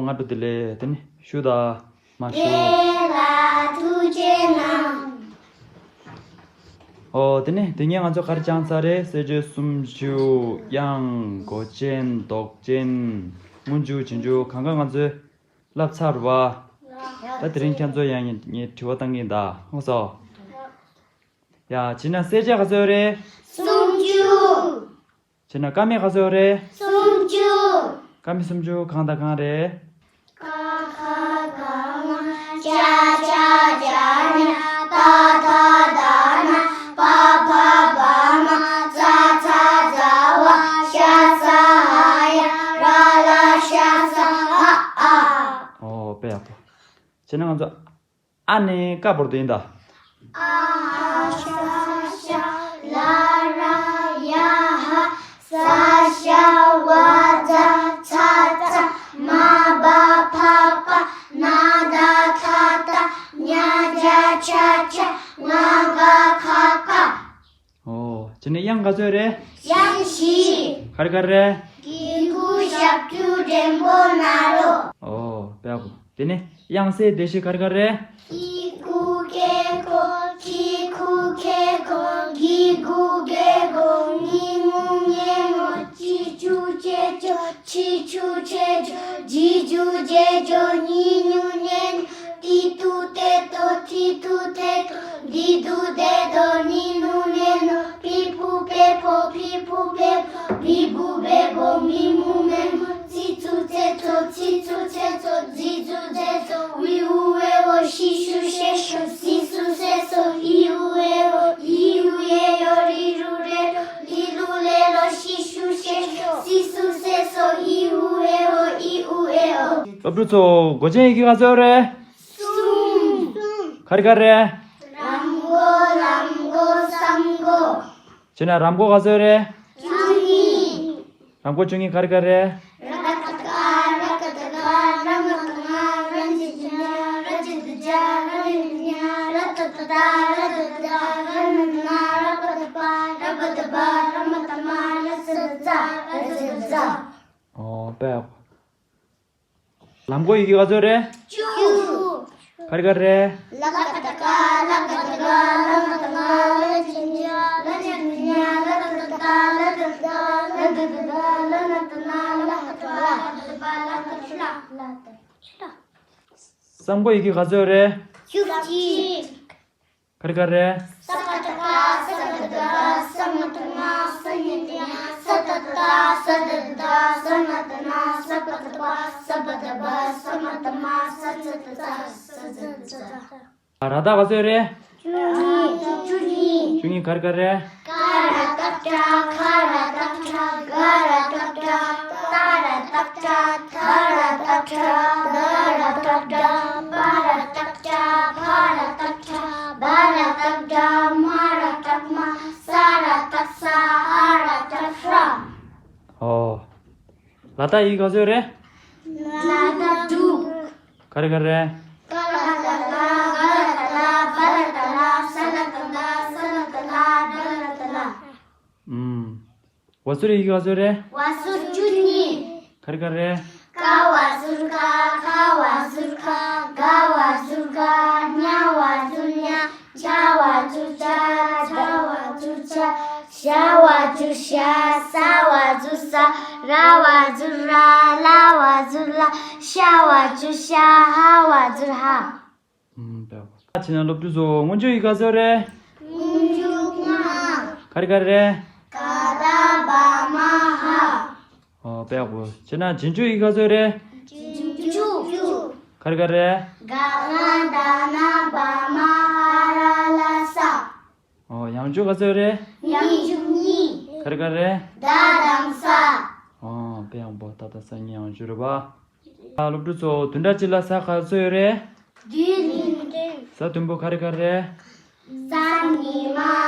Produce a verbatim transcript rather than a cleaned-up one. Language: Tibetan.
སྔ་དྲོ་བདེ་ལེགས། དེ་ནི་ཞུ་དང་མ་ཞུ། རྒན་ལགས་ཐུགས་རྗེ་གནང་། ཨོ་དེ་ནི་དེ་སྔ་ང་ཚོ་ག་རེ་སྦྱངས་ཚར་རེད། གསལ་བྱེད་སུམ་ཅུ། དབྱངས། མགོ་ཅན། འདོགས་ཅན། སྔོན་འཇུག། རྗེས་འཇུག་གང་ག་ང་ཚོས་བསླབ་ཚར་བ། ད་དེ་རིང་ཁྱེད་ཚོ་ཡང་ངས་དྲི་བ་བཏང་གི་ཡིན་ད། ཧང་སོ། ཡ་བྱས་ན་གསལ་བྱེད་ག་ཚོད་རེད། སུམ་ཅུ། བྱས་ན་ཀ་མད་ག་ཚོད་རེད། སུམ་ཅུ། ཀ་མད་སུམ་ཅུ་གང་དང་གང་རེད། ཀ་ཁ་ག་ང་། ཅ་ཆ་ཇ་ཉ། ཏ་ཐ་ད་ན། པ་ཕ་བ་མ། ཙ་ཚ་ཛ་ཝ། ཤ་ས་ཧ་ཡ། ར་ལ་ཤ་ས་ཧ་ཨ། ཨོ་དཔེ་ཡག་པོ། བྱས་ན་ང་ཚོ་ཨ་ནས་ཀ་བར་དུ་ཡིན་ད། ཨ་ཧ་ཤ་ཤ་ལ་ར་ཡ་ཧ། ས་ཤ་བ་ཛ་ཚ་ཙ། མ་བ་ཕ་པ། ན་ད་ཐ་ད། ཉ་ཇ་ཆ་ཆ། ང་ག་ཁ་ཀ། ཨོ། བྱས་ན་དབྱངས་ག་ཚོད་རེད། དབྱངས་བཞི། ག་རེ་ག་རེ་རེད། གི་གུ་ཞབས་ཀྱུ་འགྲེང་བུ་ན་རོ། ཨོ་དཔེ་ཡག་པོ། དེ་ནས་དབྱངས་གསལ་བསྡུས་གཞི་ག་རེ་ག་རེ་རེད། ཨི་ཀུ་ཀེ་ཀོ། ཁི་ཁུ་ཁེ་ཁོ། གི་གུ་གེ་གོ། ངི་ངུ་ངེ་ངོ། ཅི་ཅུ་ཅེ་ཅོ། ཆི་ཆུ་ཆེ་ཆོ། ཇི་ཇུ་ཇེ་ཇོ། ཉི་ཉུ་ཉེ་ཉོ། ཏི་ཏུ་ཏེ་ཏོ། ཐི་ཐུ་ཐེ་ཐོ། དི་དུ་དེ་དོ། ནི་ནུ་ནེ་ནོ། ཕི་ཕུ་ཕེ་ཕོ། ཕི་ཕུ་ཕེ་ཕོ། བི་བུ་བེ་བོ། མི་མུ་མེ་མོ། ཙི་ཙུ་ཙེ་ཙོ། ཚི་ཚུ་ཚེ་ཚོ། ཛི་ཛུ་ཛེ་ཛོ། ཝི་ཝུ་ཝེ་ཝོ། ཤི་ཤུ་ཤེ་ཤོ། སི་སུ་སེ་སོ། ཨི་ཝུ་ཨེ་ཝོ། ཨི་ཝུ་ཨེ་ཡོ། རི་རུ་རེ་རོ། ལི་ལུ་ལེ་ལོ། ཤི་ཤུ་ཤེ་ཤོ། སི་སུ་སེ་སོ། ཨི་ཝུ་ཨེ་ཝོ། ཨི་ཨུ་ཨེ་ཨོ། སློབ་ཕྲུག་ཚོ་མགོ་ཅན་ཡི་གེ་ག་ཚོད་རེད། གསུམ། ག་རེ་ག་རེ་རེད། ར་མགོ། ལ་མགོ། ས་མགོ། བྱས་ན་ར་མགོ་ག་ཚོད་རེད། བཅུ་གཉིས། ར་མགོ་བཅུ་གཉིས་ག་རེ་ག་རེ་རེད། ར་ཀ་ཏ་ཀ། ར་ཀ་ཏ་ག། ར་མ་ཏ་མ། ར་ཇ་ཇ་ཉ། ར་ཇ་ད་ཇ། ར་ཉ་ཉ། ར་ཏ་ཏ་ཏ། ར་ཏ་ཏ་ཏ། ར་ན་ཏ་ན། ར་པ་ཏ་པ། ར་བ་ཏ་བ། ར་མ་ཏ་མ། ར་ས་ཏ་ས། ར་ཇ་ཇ། ཨོ་དཔེ་ཡག་པོ། ལ་མགོ་ཡི་གེ་ག་ཚོད་རེད། བཅུ། ག་རེ་ག་རེ་རེད། ལ་ཀ་ཏ་ཀ། ལ་ཀ་ཏ་ག། ལ་མ་ཏ་མ། ལ་ཇ་ཇ་ཉ། ལ་ཇ་ད་ཉ། ལ་ཏ་ཏ་ཏ། ལ་ཏ་ཏ་ཏ། ལ་ཏ་ཏ་ཏ། ལ་ན་ཏ་ན། ལ་ཀ་ཏ་ཀ། ལ་ཏ་པ། ལ་ཏ་ཤ། ལ་ཏ་ཤ། ས་མགོ་ཡི་གེ་ག་ཚོད་རེད། བཅུ་གཅིག་ག་རེ་ག་རེ་རེད། ས་ཀ་ཏ་ཀ། ས་ཀ་ཏ་ག། ས་མ་ཏ་མ། ས་ཉ་ཏ་ཉ། ས་ཏ་ཏ། ས་ཏ་ཏ། ས་ན་ཏ་ན། ས་པ་ཏ་པ། ས་བ་ཏ་བ། ས་མ་ཏ་མ། ས་ཙ་ཏ་ཙ། ས་ཛ་ཛ། ར་བཏགས་ག་ཚོད་རེད། བཅུ་གཉིས། བཅུ་གཉིས། བཅུ་གཉིས་ག་རེ་ག་རེ་རེད། ཀ་ར་བཏགས་ཀྲ། ཁ་ར་བཏགས་ཁྲ། ག་ར་བཏགས་གྲ། ཏ་ར་བཏགས་ཏྲ། ཐ་ར་བཏགས་ཐྲ། ད་ར་བཏགས་ད། པ་ར་བཏགས་པྲ། བ་ར་བཏགས་བྲ། བ་ར་བཏགས་བྲ། མ་ར་བཏགས་མ། ས་ར་བཏགས་ས། འ་ར་བཏགས་འྲ། ཨོ། ལ་བཏགས་ཡི་གེ་ག་ཚོད་རེད། ལ་བཏགས་དྲུག་ག་རེ་ག་རེ་རེད། ཀ་ར་བཏགས་ཀྲ། ག་ར་བཏགས་གྲ། བ་ར་བཏགས་བྲ། ས་ར་བཏགས་སྲ། ས་ར་བཏགས་སྲ། ར་ར་བཏགས་ར། ཨུམ། བ་ཟུར་ཡི་གེ་ག་ཚོད་རེད། བ་ཟུར་བཅུ་གཉིས། ག་རེ་ག་རེ་རེད། ཀ་བ་ཟུར་ཀ། ཁ་བ་ཟུར་ཁ། ག་བ་ཟུར་ག། ཉ་བ་ཟུར་ཉ། ཇ་བ་ཟུར་ཇ། ཇ་བ་ཟུར་ཇ། ཞ་བ་ཟུར་ཞ། ས་བ་ཟུར་ས། ར་བ་ཟུར་ར། ལ་བ་ཟུར་ལ། ཤ་བ་ཟུར་ཤ། ཧ་བ་ཟུར་ཧ། ཨུམ། དཔེ་ཡག་པོ། ད་བྱས་ན་སློབ་ཕྲུག་ཚོ་སྔོན་འཇུག་ཡི་གེ་ག་ཚོད་རེད། སྔོན་འཇུག་ལྔ། ག་རེ་ག་རེ་རེད། ཀ་ད་བ་མ་ཧ། ཨོ་དཔེ་ཡག་པོ། བྱས་ན་རྗེས་འཇུག་ཡི་གེ་ག་ཚོད་རེད། རྗེས་འཇུག་བཅུ། ག་རེ་ག་རེ་རེད། ག་ང་ད་ན་བ་མ་ཧ་ར་ལ་ས། ཨོ་ཡང་འཇུག་ག་ཚོད་རེད། ཡང་འཇུག་གཉིས། ག་རེ་ག་རེ་རེད། ད་དང་ས། ཨོ་དཔེ་ཡག་པོ། ད་དང་ས་གཉིས་ཡང་འཇུག་རེད་པ། ཨ། སློབ་ཕྲུག་ཚོ་བདུན་ཕྲག་གཅིག་ལ་གཟའ་ག་ཚོད་ཡོད་རེད། བདུན། གཟའ་བདུན་པོ་ག་རེ་ག་རེ་རེད། གཟའ་ཉི་མ།